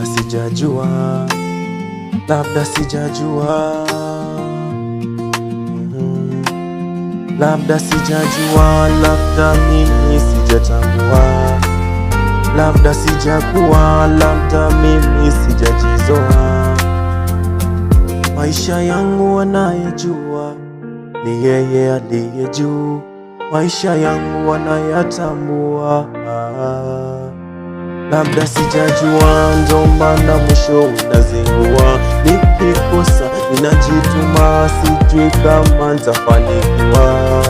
Labda sijajua, labda sijajua, labda sijajua, labda mimi sijatambua, labda sijakuwa, labda mimi sijajizoa. Maisha yangu anayejua ni yeye aliye juu, maisha yangu anayatambua. Labda sijajua, ndo maana mwisho unazingua. Nikikosa ninajituma, sijui kama ntafanikiwa.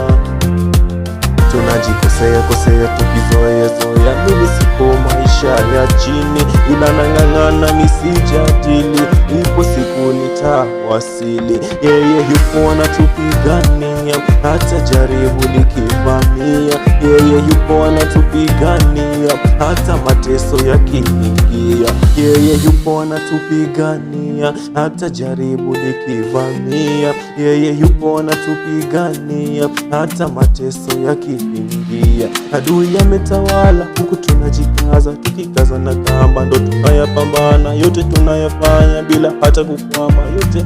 Tunajikosea kosea tukizoea zoea, mimi sipo maisha ya chini, ila nang'ang'ana nisijadili, ipo siku nitawasili. Yeye yupo anatupigania, hata jaribu likivamia. Yeye yupo anatupigania, hata mateso yakiingia. Yeye yupo anatupigania, hata jaribu likivamia. Yeye yupo anatupigania, hata mateso yakiingia. Adui ametawala, huku tunajikaza, tukikaza na kamba ndo tunayapambana. Yote tunayafanya bila hata kukwama, yote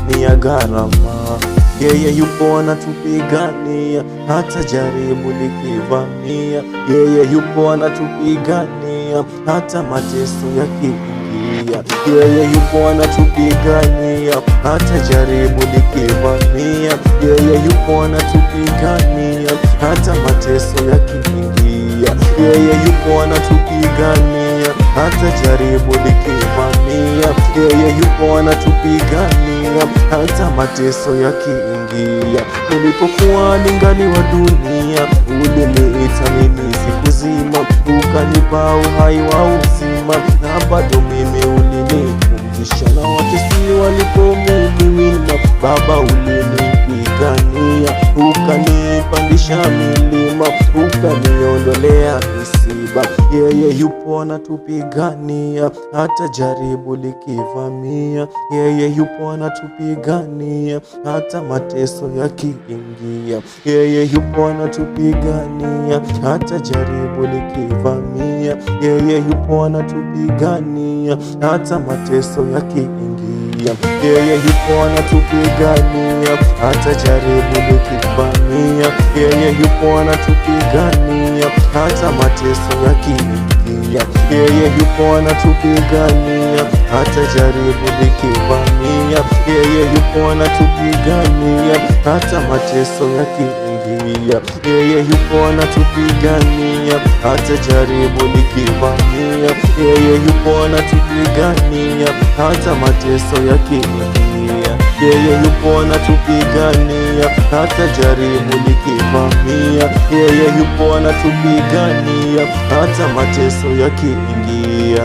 ni ya gharama. Yeye yupo anatupigania, hata jaribu likivamia. Yeye yupo anatupigania, hata mateso yakiingia. Yeye yupo anatupigania, hata jaribu likivamia. Yeye yupo anatupigania, hata mateso yakiingia. Yeye yupo anatupigania, hata jaribu likivamia. Yeye yupo anatupigania, hata mateso yakiingia. Nilipokuwa ningali wa dunia, uliniita mimi sikuzima, ukanipa uhai wa uzima, na bado mimi ulinipumzisha, na watesi waliponiwinda, Baba ulinipigania, ukanipandisha milima, ukaniondolea misiba. Yeye yupo anatupigania, hata jaribu likivamia. Yeye yupo anatupigania, hata mateso yakiingia. Yeye yupo anatupigania, hata jaribu likivamia. Yeye yupo anatupigania, hata mateso yakiingia. Yeye yupo anatupigania, hata jaribu likivamia. Yeye yupo anatupigania, hata mateso yakiingia. Yeye yupo anatupigania, hata jaribu likivamia. Yeye yupo anatupigania, hata mateso yakiingia. Yeye yupo anatupigania, hata jaribu likivamia. Yeye yupo anatupigania, hata mateso yakiingia. Yeye yupo anatupigania, hata jaribu likivamia. Yeye yupo anatupigania, hata mateso yakiingia.